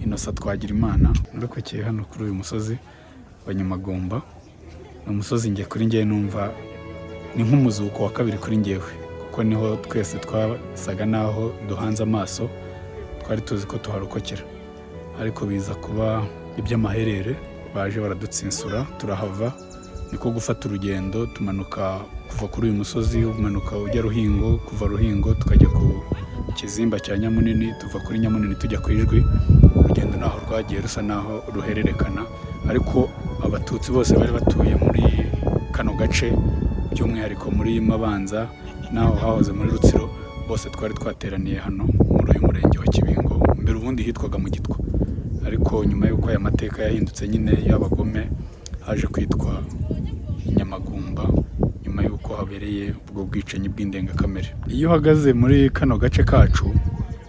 Innocent Twagirimana. Ndokokeye hano kuri uyu musozi wa Nyamagumba. Ni umusozi njye kuri njyewe numva ni nk'umuzuko wa kabiri kuri njyewe, kuko niho twese twasaga naho duhanze amaso, twari tuzi ko tuharokokera, ariko biza kuba iby'amaherere. Baje baradutsinsura turahava, niko gufata urugendo tumanuka kuva kuri uyu musozi, umanuka ujya Ruhingo, kuva Ruhingo tukajya ku kizimba cya Nyamunini, tuva kuri Nyamunini tujya ku Ijwi. Urugendo naho rwagiye rusa naho ruhererekana, ariko Abatutsi bose bari batuye muri kano gace, by'umwihariko muri Mabanza n'aho hahoze muri Rutsiro, bose twari twateraniye hano muri uyu murenge wa Kibingo. Mbere ubundi hitwaga mu Gitwa, ariko nyuma y'uko aya mateka yahindutse nyine y'abagome, haje kwitwa Nyamagumba nyuma y'uko habereye ubwo bwicanyi bw'indengakamere. Iyo uhagaze muri kano gace kacu,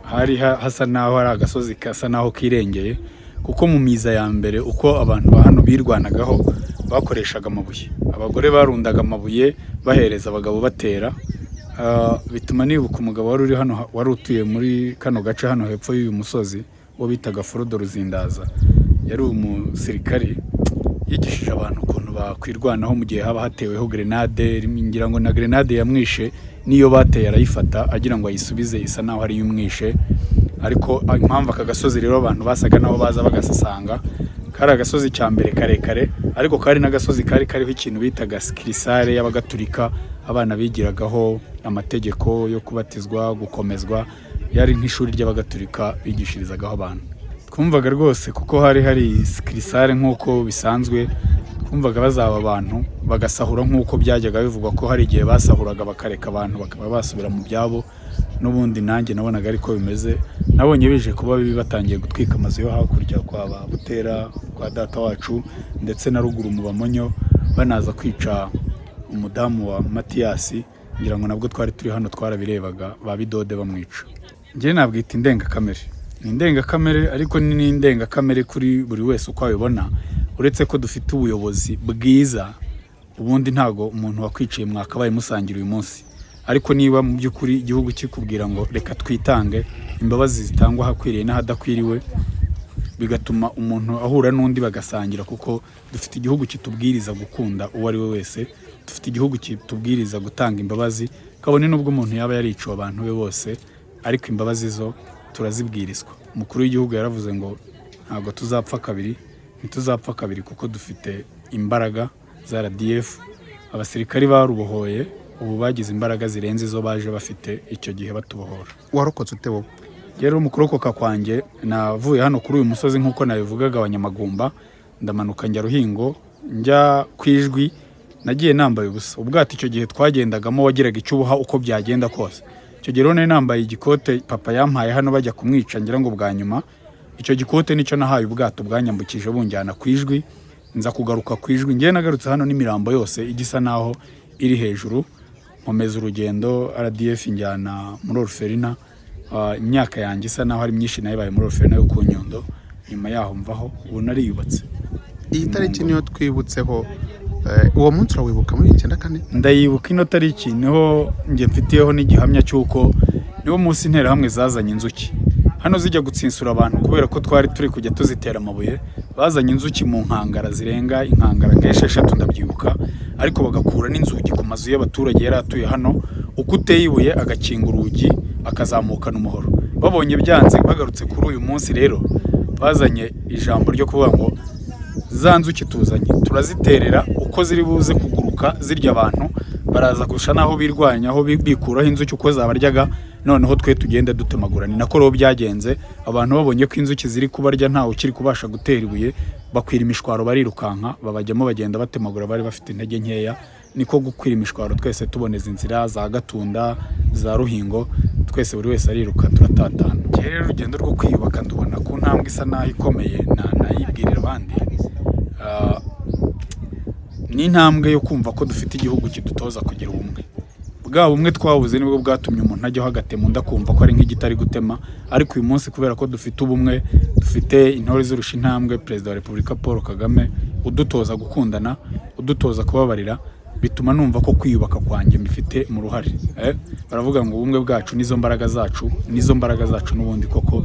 hari hasa n'aho ari agasozi gasa n'aho kirengeye, kuko mu miza ya mbere uko abantu ba hano birwanagaho bakoreshaga amabuye. Abagore barundaga amabuye bahereza abagabo batera. Bituma nibuka umugabo wari uri hano, wari utuye muri kano gace hano hepfo y'uyu musozi, uwo bitaga Forodo Ruzindaza. Yari umusirikari, yigishije abantu ukuntu bakwirwanaho mu gihe haba hateweho grenade. Ngira ngo na grenade yamwishe niyo bateye arayifata agira ngo ayisubize, isa naho ariyo imwishe. Ariko impamvu aka gasozi rero abantu basaga naho baza bagasasanga, kari agasozi cya mbere karekare, ariko kari n'agasozi kari kariho ikintu bitaga succursale y'Abagatulika, abana bigiragaho amategeko yo kubatizwa, gukomezwa. Yari nk'ishuri ry'Abagatulika bigishirizagaho abantu. Twumvaga rwose, kuko hari hari succursale nk'uko bisanzwe, twumvaga bazaba abantu bagasahura nk'uko byajyaga bivugwa ko hari igihe basahuraga bakareka abantu bakaba basubira mu byabo. N'ubundi nanjye nabonaga ariko bimeze. Nabonye bije kuba bibi batangiye gutwika amazu yo hakurya kwa ba Butera, kwa data wacu, ndetse na ruguru mu Bamonyo, banaza kwica umudamu wa Matiyasi. Ngira ngo nabwo twari turi hano, twarabirebaga ba Bidode bamwica. Njye nabwita indengakamere. Ni indengakamere, ariko ni n'indengakamere kuri buri wese uko abibona, uretse ko dufite ubuyobozi bwiza. Ubundi ntago umuntu wakwiciye mwakabaye musangira uyu munsi, ariko niba mu by'ukuri igihugu kikubwira ngo reka twitange, imbabazi zitangwa ahakwiriye n'ahadakwiriwe, bigatuma umuntu ahura n'undi bagasangira, kuko dufite igihugu kitubwiriza gukunda uwo ari we wese, dufite igihugu kitubwiriza gutanga imbabazi, kabone n'ubwo umuntu yaba yariciwe abantu be bose, ariko imbabazi zo turazibwirizwa. Umukuru w'igihugu yaravuze ngo ntabwo tuzapfa kabiri, ntituzapfa kabiri, kuko dufite imbaraga za RDF. Abasirikari barubohoye ubu bagize imbaraga zirenze izo baje bafite icyo gihe batubohora. Warokotse ute wowe? Rero mu kurokoka kwanjye, navuye hano kuri uyu musozi nk'uko nabivugaga wa Nyamagumba, ndamanuka njya Ruhingo, njya ku Ijwi. Nagiye nambaye ubusa. Ubwato icyo gihe twagendagamo wagiraga icyo ubuha uko byagenda kose. Icyo gihe rero nari nambaye igikote papa yampaye hano bajya kumwica, ngira ngo bwa nyuma. Icyo gikote nicyo nahaye ubwato bwanyambukije bunjyana ku Ijwi. Nza kugaruka ku Ijwi, ngewe nagarutse hano n'imirambo yose igisa naho iri hejuru. Nkomeza urugendo, RDF njyana muri orphelinat. Imyaka yanjye isa naho ari myinshi nayibaye muri orphelinat yo ku Nyundo. Nyuma yaho mvaho, ubu nariyubatse. Iyi tariki niyo twibutseho. Uwo munsi urawibuka muri 94? Ndayibuka. Ino tariki niho njye mfitiyeho n'igihamya cy'uko niwo munsi Interahamwe zazanye inzuki hano zijya gutsinsura abantu, kubera ko twari turi kujya tuzitera amabuye. Bazanye inzuki mu nkangara zirenga inkangara nk'esheshatu, ndabyibuka, ariko bagakura n'inzugi ku mazu y'abaturage yari atuye hano. Uko uteye ibuye agakinga urugi, akazamukana umuhoro. Babonye byanze, bagarutse kuri uyu munsi rero bazanye ijambo ryo kuvuga ngo za nzuki tuzanye turaziterera, uko ziri buze kuguruka zirya abantu, baraza kurusha n'aho birwanyaho bikuraho inzuki uko zabaryaga, noneho twe tugende dutemagura. Ni nako rero byagenze. Abantu babonye ko inzuki ziri kubarya, ntawe ukiri kubasha gutera ibuye, bakwira imishwaro barirukanka, babajyamo bagenda batemagura. Bari bafite intege nkeya, niko gukwira imishwaro, twese tuboneza inzira za Gatunda, za Ruhingo, twese buri wese ariruka, turatatana. Njye rero urugendo rwo kwiyubaka ndubona ku ntambwe isa naho ikomeye nayibwirira abandi. Ni intambwe yo kumva ko dufite igihugu kidutoza kugira ubumwe. Bwa bumwe twabuze nibwo bwatumye umuntu ajyaho agatema undi akumva ko ari nk'igiti ari gutema. Ariko uyu munsi, kubera ko dufite ubumwe, dufite intore zirusha intambwe, Perezida wa Repubulika Paul Kagame udutoza gukundana, udutoza kubabarira, bituma numva ko kwiyubaka kwanjye mbifite mu ruhare. Baravuga ngo ubumwe bwacu nizo mbaraga zacu, nizo mbaraga zacu n'ubundi koko.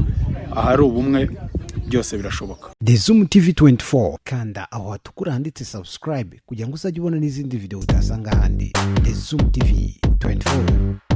Ahari ubumwe Byose birashoboka. The Zoom TV 24, kanda aho hatukura handitse subscribe kugira ngo uzajye ubona n'izindi video utasanga ahandi. The Zoom TV 24.